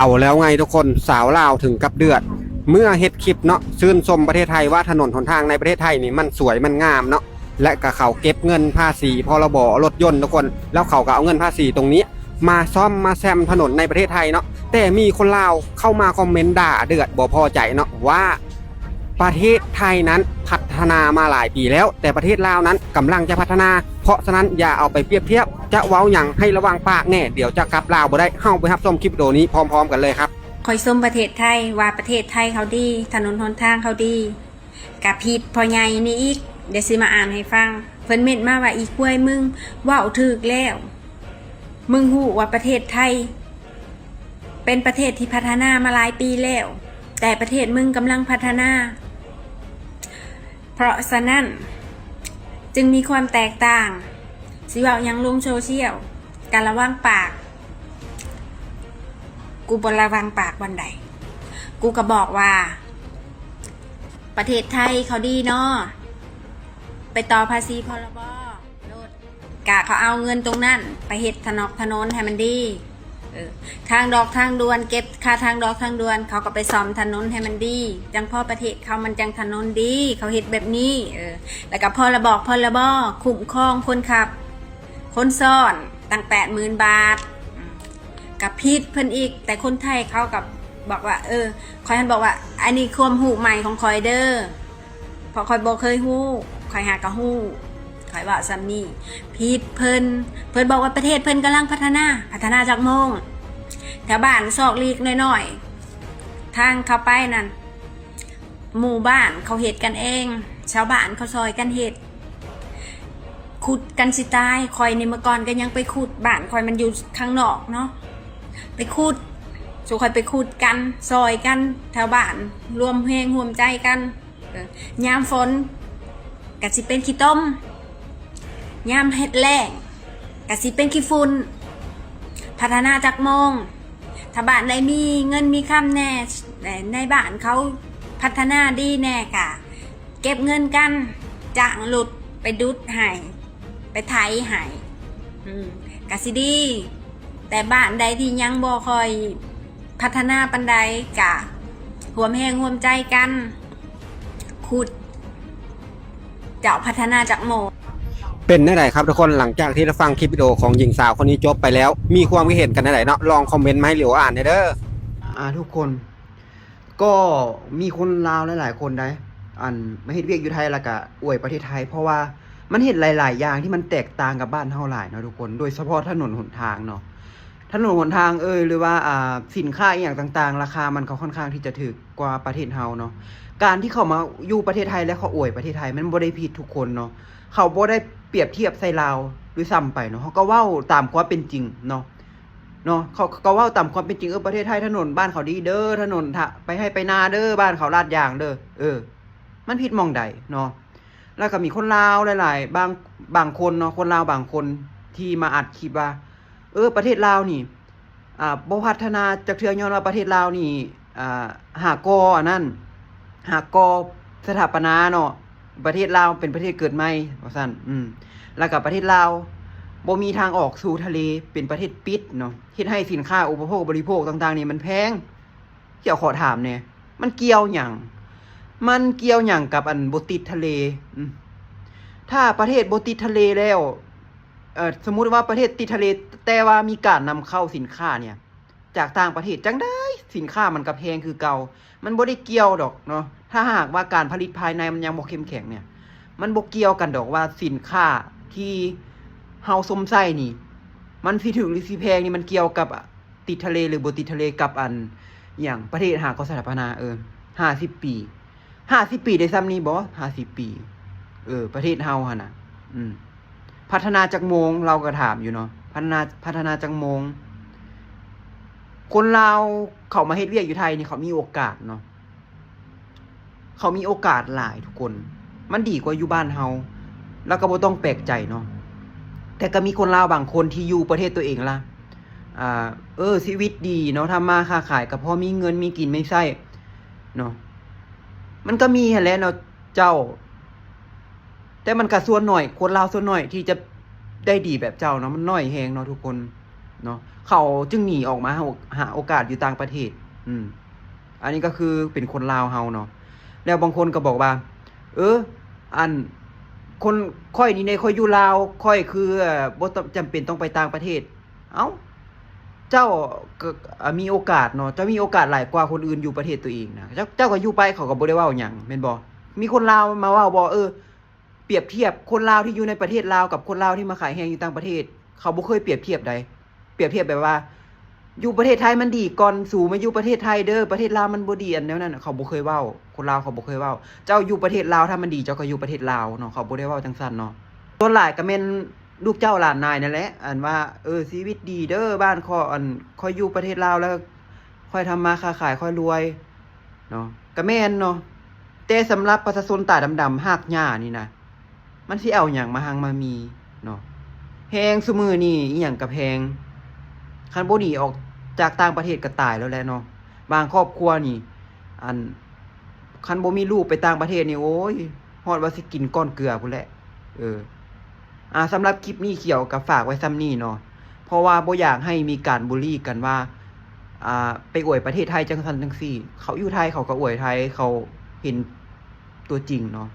ເອົາແລ້ວໄງທຸກຄົນ ສາວລາວເຖິງກັບເດືອດ ເມື່ອເຮັດຄລິບເນາະ ຊື່ນຊົມປະເທດໄທວ່າຖະໜົນຫົນທາງໃນປະເທດໄທນີ້ມັນສວຍມັນງາມເນາະ ແລະກະເຂົາເກັບເງິນພາສີ ພ.ລ.ບ ລົດຍົນທຸກຄົນ ແລ້ວເຂົາກະເອົາເງິນພາສີຕົງນີ້ມາສ້ອມມາແຊມຖະໜົນໃນປະເທດໄທເນາະ ແຕ່ມີຄົນລາວເຂົ້າມາຄອມເມັນດ່າເດືອດ ບໍ່ພໍໃຈເນາະວ່າ ປະເທດໄທນັ້ນພັດທະນາມາຫຼາຍປີແລ້ວ ແຕ່ປະເທດລາວນັ້ນກຳລັງຈະພັດທະນາ ເພາະສະນັ້ນຢ່າເອົາໄປປຽບທຽບ ຈະເວົ້າຫຍັງໃຫ້ລະວັງປາກແດ່ ດຽວຈະກັບລາວບໍ່ໄດ້. ເຮົາໄປຮັບຊົມຄລິບວິດີໂອນີ້ພ້ອມໆກັນເລີຍຄັບ. ຂ້ອຍຊົມປະເທດໄທວ່າປະເທດໄທເຂົາດີ ຖະໜົນຫົນທາງເຂົາດີ ກະຜິດພໍ່ໃຫຍ່ນີ້ອີກ ດຽວຊິມາອ່ານໃຫ້ຟັງ. ເພິ່ນເມັ້ນມາວ່າ ອີກວຍມຶງເວົ້າຖືກແລ້ວ ມຶງຮູ້ວ່າປະເທດໄທເປັນປະເທດທີ່ພັດທະນາມາຫຼາຍປີແລ້ວ ແຕ່ປະເທດມຶງກຳລັງພັດທະນາ ເພາະສະນັ້ນຈຶ່ງມີຄວາມແຕກຕ່າງ. ຊິເວົ້າຫຍັງລົງໂຊຊຽວກະລະວັງປາກ. ກູບໍ່ລະວັງປາກບ່ອນໃດ ກູກະບອກວ່າ ປະເທດໄທເຂົາດີເນາະ ໄປຕໍ່ພາສີ ພ.ລ.ບ ໂລດ ກະເຂົາເອົາເງິນຕົງນັ້ນໄປເຮັດຖະໜອກຖະໜົນໃຫ້ມັນດີ ເອີ ທາງດອກທາງດ່ວນ ເກັບຄ່າທາງດອກທາງດ່ວນ ເຂົາກະໄປສ້ອມຖະໜົນໃຫ້ມັນດີ ຈັ່ງພໍປະເທດເຂົາມັນຈັ່ງຖະໜົນດີ ເຂົາເຮັດແບບນີ້ ເອີ ແລ້ວກະ ພ.ລ.ບ ພ.ລ.ບ ຄຸ້ມຄອງຄົນຂັບ ຄົນຊ້ອນ ຕັ້ງແປດໝື່ນບາດ ອືມ ກະຜິດເພິ່ນອີກ ແຕ່ຄົນໄທເຂົາກະບອກວ່າ ເອີ ຂ້ອຍຫັ້ນບອກວ່າ ອັນນີ້ຄວາມຮູ້ໃໝ່ຂອງຂ້ອຍເດີ ເພາະຂ້ອຍບໍ່ເຄີຍຮູ້ ຂ້ອຍຫາກະຮູ້ ຂ້ອຍເວົ້າສ່ຳນີ້ ຜິດເພິ່ນ. ເພິ່ນບອກວ່າປະເທດເພິ່ນກຳລັງພັດທະນາ ພັດທະນາຈັກໂມງ? ແຖວບ້ານຊອກຫຼີກນ້ອຍໆ ທາງເຂົ້າໄປນັ້ນ ໝູ່ບ້ານເຂົາເຮັດກັນເອງ ຊາວບ້ານເຂົາຊ່ອຍກັນເຮັດ ຂຸດກັນຊິຕາຍ. ຂ້ອຍນີ້ເມື່ອກ່ອນກະຍັງໄປຂຸດ ບ້ານຂ້ອຍມັນຢູ່ຂ້າງນອກເນາະ ໄປຂຸດ ສູ່ຂ້ອຍໄປຂຸດກັນ ຊ່ອຍກັນ ແຖວບ້ານ ລວມແຮງຮ່ວມໃຈກັນ. ເອີ ຍາມຝົນກະຊິເປັນຂີ້ຕົມ ຍາມແລ້ງກະຊິເປັນຂີ້ຝຸ່ນ. ພັດທະນາຈັກໂມງ? ຖ້າບ້ານໃດມີເງິນມີຄຳແດ່ ໃນບ້ານເຂົາພັດທະນາດີແດ່ກະເກັບເງິນກັນ ຈ້າງລົດໄປດຸດໃຫ້ ໄປໄຖໃຫ້ ອືມ ກະຊິດີ. ແຕ່ບ້ານໃດທີ່ຍັງບໍ່ຄ່ອຍພັດທະນາປານໃດ ກະຮ່ວມແຮງຮ່ວມໃຈກັນຂຸດ ເຈົ້າພັດທະນາຈັກໂມງ. ເປັນແນວໃດຄັບທຸກຄົນ ຫຼັງຈາກທີ່ໄດ້ຟັງຄລິບວິດີໂອຂອງຍິງສາວຄົນນີ້ຈົບໄປແລ້ວ ມີຄວາມຄິດເຫັນກັນແນວໃດເນາະ? ລອງຄອມເມັນມາໃຫ້ຫຼິວອ່ານແດ່ເດີ. ອ່າ ທຸກຄົນ ກໍມີຄົນລາວຫຼາຍໆຄົນໃດ ອັນ ມາເຮັດວຽກຢູ່ໄທ ແລ້ວກະອວຍປະເທດໄທ ເພາະວ່າມັນເຫັນຫຼາຍໆຢ່າງທີ່ມັນແຕກຕ່າງກັບບ້ານເຮົາຫຼາຍເນາະທຸກຄົນ ໂດຍສະເພາະຖະໜົນຫົນທາງເນາະ ຖະໜົນຫົນທາງເອີຍ ຫຼືວ່າ ອ່າ ສິນຄ້າອີ່ຫຍັງຕ່າງໆ ລາຄາມັນກໍຄ່ອນຂ້າງທີ່ຈະຖືກກວ່າປະເທດເຮົາເນາະ. ການທີ່ເຂົາມາຢູ່ປະເທດໄທ ແລະ ເຂົາອວຍປະເທດໄທ ມັນບໍ່ໄດ້ຜິດທຸກຄົນເນາະ ເຂົາບໍ່ໄດ້ປຽບທຽບໃສ່ລາວດ້ວຍຊ້ຳໄປເນາະ ເຂົາກໍເວົ້າຕາມຄວາມເປັນຈິງເນາະ. ເນາະ ເຂົາ ເຂົາກໍເວົ້າຕາມຄວາມເປັນຈິງ ເອີ ປະເທດໄທຖະໜົນບ້ານເຂົາດີເດີ ຖະໜົນ ທະ ໄປໄຮ່ໄປນາເດີ ບ້ານເຂົາລາດຢາງເດີ ເອີ ມັນຜິດໝ່ອງໃດເນາະ? ແລ້ວກໍມີຄົນລາວຫຼາຍໆ ບາງ ບາງຄົນເນາະ ຄົນລາວບາງຄົນທີ່ມາອັດຄລິບວ່າ ເອີ ປະເທດລາວນີ້ ອ່າ ບໍ່ພັດທະນາຈັກເທື່ອ ຍ້ອນວ່າປະເທດລາວນີ້ ອ່າ ຫາກໍ່ອັນນັ້ນ ຫາກໍ່ສະຖາປະນາເນາະ ປະເທດລາວເປັນປະເທດເກີດໃໝ່ ວ່າຊັ້ນ ອືມ ແລ້ວກໍປະເທດລາວບໍ່ມີທາງອອກສູ່ທະເລ ເປັນປະເທດປິດເນາະ ເຮັດໃຫ້ສິນຄ້າອຸປະໂພກບໍລິໂພກຕ່າງໆນີ້ມັນແພງ. ຂ້ອຍຂໍຖາມແດ່ ມັນກ່ຽວຫຍັງ? ມັນກ່ຽວຫຍັງກັບອັນບໍ່ຕິດທະເລ? ອືມ ຖ້າປະເທດບໍ່ຕິດທະເລແລ້ວ ເອີ ສົມມຸດວ່າປະເທດຕິດທະເລ ແຕ່ວ່າມີການນຳເຂົ້າສິນຄ້າເນຍ ຈາກຕ່າງປະເທດ ຈັ່ງໃດສິນຄ້າມັນກໍແພງຄືເກົ່າ. ມັນບໍ່ໄດ້ກ່ຽວດອກເນາະ ຖ້າຫາກວ່າການຜະລິດພາຍໃນມັນຍັງບໍ່ເຂັ້ມແຂງເນຍ ມັນບໍ່ກ່ຽວກັນດອກວ່າສິນຄ້າທີ່ເຮົາຊົມໃຊ້ນີ້ ມັນຊິຖືກຫຼືຊິແພງນີ້ ມັນກ່ຽວກັບ ອາ ຕິດທະເລ ຫຼື ບໍ່ຕິດທະເລ ກັບອັນ ອີ່ຫຍັງ ປະເທດຫາກໍສະຖາປະນາ ເອີ ຫ້າສິບປີ ຫ້າສິບປີໄດ້ສ່ຳນີ້ບໍ? ຫ້າສິບປີ ເອີ ປະເທດເຮົາຫັ້ນນະ ອືມ ພັດທະນາຈັກໂມງ? ລາວກໍຖາມຢູ່ເນາະ ພັດທະນາ ພັດທະນາຈັກໂມງ? ຄົນລາວເຂົາມາເຮັດວຽກຢູ່ໄທນີ້ ເຂົາມີໂອກາດເນາະ ເຂົາມີໂອກາດຫຼາຍທຸກຄົນ ມັນດີກວ່າຢູ່ບ້ານເຮົາ ລາວກໍບໍ່ຕ້ອງແປກໃຈເນາະ. ແຕ່ກໍມີຄົນລາວບາງຄົນທີ່ຢູ່ປະເທດຕົວເອງລະ ອ່າ ເອີ ຊີວິດດີເນາະ ທຳມາຄ້າຂາຍກໍພໍມີເງິນມີກິນມີໃຊ້ເນາະ ມັນກໍມີຫັ້ນແຫຼະເນາະເຈົ້າ. ແຕ່ມັນກະສ່ວນໜ້ອຍ ຄົນລາວສ່ວນໜ້ອຍທີ່ຈະໄດ້ດີແບບເຈົ້າເນາະ ມັນໜ້ອຍແຮງເນາະທຸກຄົນເນາະ. ເຂົາຈຶ່ງໜີອອກມາຫາ ຫາໂອກາດຢູ່ຕ່າງປະເທດ. ອືມ ອັນນີ້ກໍຄືເປັນຄົນລາວເຮົາເນາະ. ແລ້ວບາງຄົນກໍບອກວ່າ ເອີ ອັນ ຄົນ ຂ້ອຍນີ້ເດ້ ຂ້ອຍຢູ່ລາວ ຂ້ອຍຄື ເອີ ບໍ່ຕ້ອງ ຈຳເປັນຕ້ອງໄປຕ່າງປະເທດ. ເອົ້າ ເຈົ້າກໍ ອາ ມີໂອກາດເນາະ ເຈົ້າມີໂອກາດຫຼາຍກວ່າຄົນອື່ນຢູ່ປະເທດຕົວເອງນະ. ເຈົ້າ ເຈົ້າກໍຢູ່ໄປ ເຂົາກໍບໍ່ໄດ້ເວົ້າຫຍັງ ແມ່ນບໍ່? ມີຄົນລາວມາເວົ້າບໍ່? ເອີ ປຽບທຽບຄົນລາວທີ່ຢູ່ໃນປະເທດລາວກັບຄົນລາວທີ່ມາຂາຍແຮງຢູ່ຕ່າງປະເທດ ເຂົາບໍ່ເຄີຍປຽບທຽບໃດ. ປຽບທຽບແບບວ່າ ຢູ່ປະເທດໄທມັນດີກ່ອນ ສູມາຢູ່ປະເທດໄທເດີ ປະເທດລາວມັນບໍ່ດີ ອັນແນວນັ້ນ ເຂົາບໍ່ເຄີຍເວົ້າ. ຄົນລາວເຂົາບໍ່ເຄີຍເວົ້າ. ເຈົ້າຢູ່ປະເທດລາວ ຖ້າມັນດີ ເຈົ້າກໍຢູ່ປະເທດລາວເນາະ ເຂົາບໍ່ໄດ້ເວົ້າຈັ່ງຊັ້ນເນາະ. ສ່ວນຫຼາຍກໍແມ່ນລູກເຈົ້າຫຼານນາຍນັ້ນແຫຼະ ອັນວ່າ ເອີ ຊີວິດດີເດີ ບ້ານຂ້ອຍ ອັນ ຂ້ອຍຢູ່ປະເທດລາວແລ້ວ ຂ້ອຍທຳມາຄ້າຂາຍ ຂ້ອຍລວຍເນາະ. ກໍແມ່ນເນາະ ແຕ່ສຳລັບປະຊາຊົນຕາດຳໆ ຮາກຫຍ້ານີ້ນະ ມັນຊິເອົາຫຍັງມາຮັ່ງມາມີເນາະ? ແຮງຊຸມື້ນີ້ ອີ່ຫຍັງກໍແພງ. ຄັນບໍ່ໜີອອກຈາກຕ່າງປະເທດກໍຕາຍແລ້ວແຫຼະເນາະ. ບາງຄອບຄົວນີ້ ອັນ ຄັນບໍ່ມີລູກໄປຕ່າງປະເທດນີ້ ໂອ້ຍ ຮອດວ່າຊິກິນກ້ອນເກືອພຸ້ນແຫຼະ. ເອີ ອາ ສຳລັບຄລິບນີ້ ຂຽວກໍຝາກໄວ້ສ່ຳນີ້ເນາະ ເພາະວ່າບໍ່ຢາກໃຫ້ມີການບູລີກັນວ່າ ອາ ໄປອວຍປະເທດໄທຈັ່ງຊັ້ນຈັ່ງຊີ້. ເຂົາຢູ່ໄທເຂົາກໍອວຍໄທ ເຂົາເຫັນຕົວຈິງເນາະ.